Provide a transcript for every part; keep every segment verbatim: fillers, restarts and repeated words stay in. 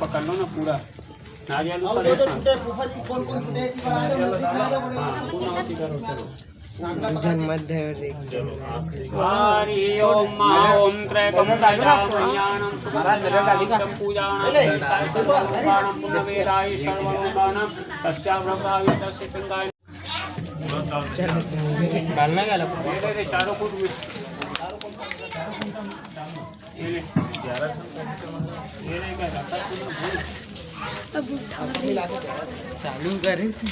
पकड़ लो ना पूरा। नारियल ऊपर है। हाँ, पूरा होती करो, चलो। जन्मत धर रे। हरि ओम मा ओम त्रैकं प्रजामह्याणं सुगन्धानां पूजानां पूर्णवेदाय सर्वलोकानां तस्या ब्रह्मावेदस्य पिंडाय। चलो, डालना क्या लगता है? ये ले, चारों फुट में। ये ले। ये ले, क्या करता है? अब उठा रही। चालू कर इसे।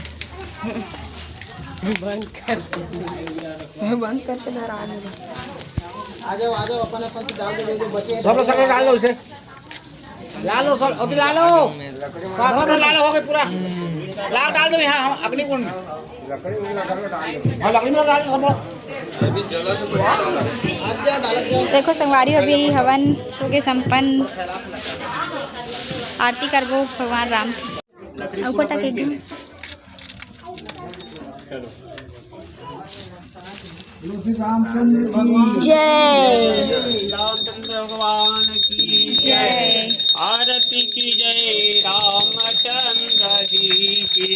बंद कर दे। मैं बंद करके नाराज हूँ। आ जाओ, आ जाओ, अपन अपन से डाल दो, जो बचे हैं। सब लोग, सब लोग डाल दो इसे। ला लो सर, अभी ला लो। पापड़ में ला लो, हो गए पूरा। लाओ, डाल दो यहाँ, हम अग्निकुंड में। हाँ, लकड़ी में डाल दो सब लोग। देखो संगवारी, अभी हवन होके संपन्न। आरती करबो भगवान राम की। ऊपर तक एकदम। जय। रामचंद्र भगवान की जय। आरती की जय रामचंद्र जी की।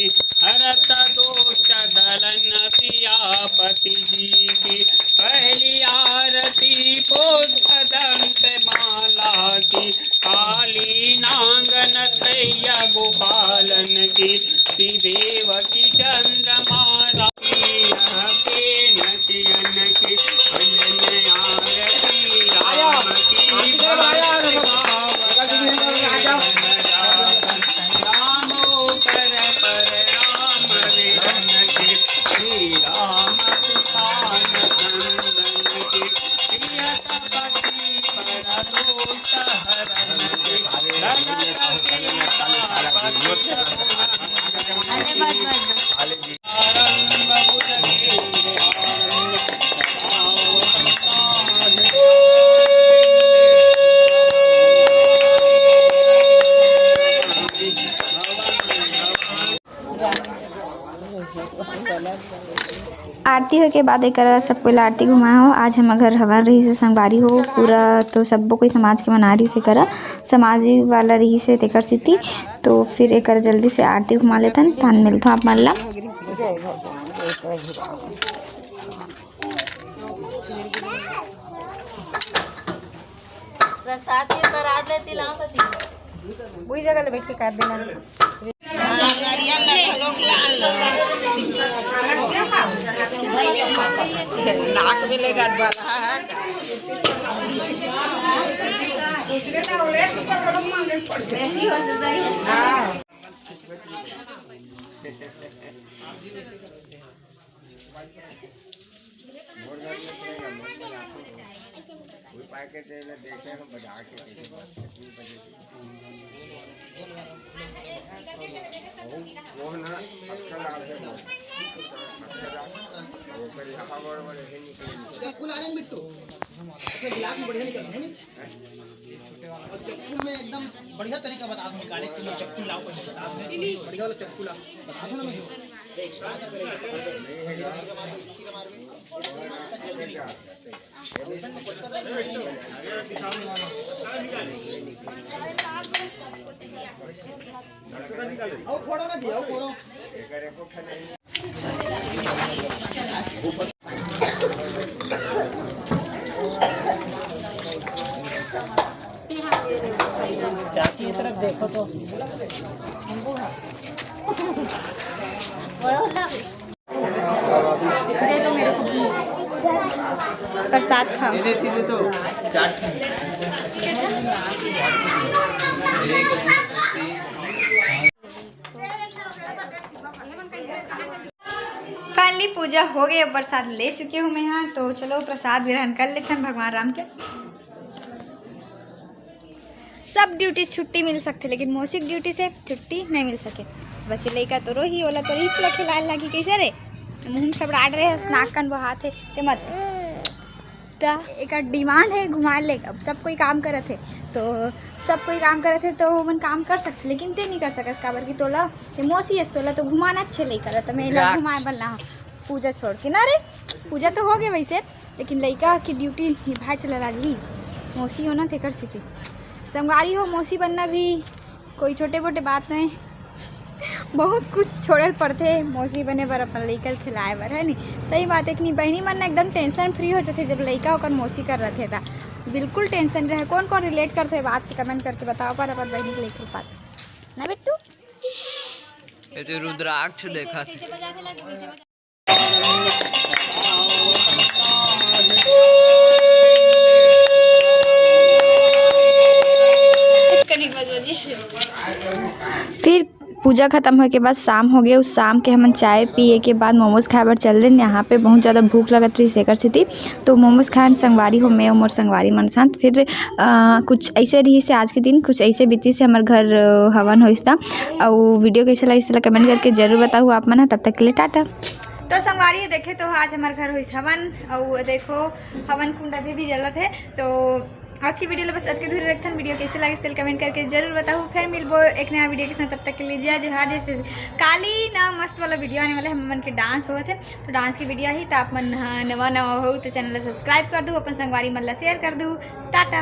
हरत दोष दलन सियापति जी की। पहली आरती पुष्प दंत माला की। काली नांगन सैया गोपालन की। श्री देव की चंद्रमा रानी यह पेन किरण की। अंजन आरती राम की। रामो पर पर राम विरन की। श्री राम सुखान नंदन की। प्रिय तपसी पर दोष हरण की। ललत सीता पति अरे बस, बस, बस। आरती होय के बाद एकरा सब कोई ला आरती घुमाए हो। आज हमर घर हवन रहिस हे संगवारी हो, पूरा तो सब्बो कोई समाज के मना रहिस हे, करा समाज वाला रहिस हे तेकर सेती। तो फिर एकर जल्दी से आरती घुमा लेथन, तहन मिलथन आप मन ला। प्रसाद के परात ले तिलाओ कति। वही जगह ले बैठ के काट देना। नाक में ले गद वाला है। मोर घर में रहेगा, मोर घर आके। कोई पाके तेल देखे हम बजा के देखे बस कितनी बजे। वो, वो ना अक्कल आते हैं, अक्कल आते हैं, वो कर यहाँ पर बड़े हैं नीचे। चक्कू ला रहे हैं बिट्टू, ऐसे गिलास में बढ़िया निकलता है ना। और चक्कू में एकदम बढ़िया तरीका बता दो निकाले कि चक्कू लाओ, बढ़िया वाला चक्कू लाओ, बता दो ना। चाची की तरफ देखो तो। प्रसाद खाओ। Finally पूजा हो गई, अब प्रसाद ले चुके हूँ मैं यहाँ। तो चलो प्रसाद ग्रहण कर लेथन भगवान राम के। सब duty छुट्टी मिल सकथे, लेकिन मौसी के duty से छुट्टी नहीं मिल सके। बाकी लइका तो रोही, ओला तो रीछ ल खिलाए लागी। कैसे रे? मुंह में छबड़ाट रहे हस, नाक कन बहात हे, ते मत। त एकर demand है घुमाए ले। अब सब कोई काम करत है, तो सब कोई काम करत है, तो ओमन काम कर सकथे, लेकिन ते नहीं कर सकस, काबर कि तोला, ते मौसी अस, तोला तो घुमाना अच्छे लइका ला, त मैं एला घुमाए बर लाहूं। पूजा छोड़ के ना रे, पूजा तो हो गए वैसे, लेकिन लइका की duty निभाए चला लागही। मौसी हो ना, तेकर सेती। संगवारी हो, मौसी बनना भी कोई छोटे मोटे बात नहीं, बहुत कुछ छोड़े ल पड़थे मौसी बने बर, अपन लइका ल खिलाए बर, है नी? सही बात है कि नहीं? बहिनी मन ना एकदम tension free हो जाथे, जब लइका ओकर मौसी कर रथे त बिल्कुल tension रहे। कौन कौन relate करथे बात से comment करके बताओ, पर अपन बहिनी के लइका के बात ना बिट्टू? ये तो रुद्राक्ष देखा थे। फिर पूजा खत्म होए के बाद शाम हो गए। उस शाम के हमन चाय पिए के बाद मोमोज खाए बर चल देन। यहाँ पे बहुत ज़्यादा भूख लगत रही, सेकर सेती तो मोमोज खान संगवारी हो, मैं मोर संगवारी मन साथ। फिर अ, कुछ ऐसे रही से आज के दिन, कुछ ऐसे बीती से हमर घर, अ, हवन होइस ता। अउ video कैसे लगिस तेला comment करके जरूर बताहू आप मन ह। तब तक के लिए टाटा। तो संगवारी हो, देखे तो आज हमर घर होइस हवन, अउ देखो हवन कुंड अभी भी जलत है। तो आज की video ला बस अतके दूर रखथन। Video कैसे लगिस तेला comment करके जरूर बताहू। फिर मिलबो एक नया video के साथ, तब तक के लिए जय जोहार, जय श्री। काली ना मस्त वाला video आने वाला है, हमन के dance होत है, तो dance की video ही। तो आप मन ह नवा नवा हो तो channel ला subscribe कर दू, अपन संगवारी मन ला share कर दू। टाटा।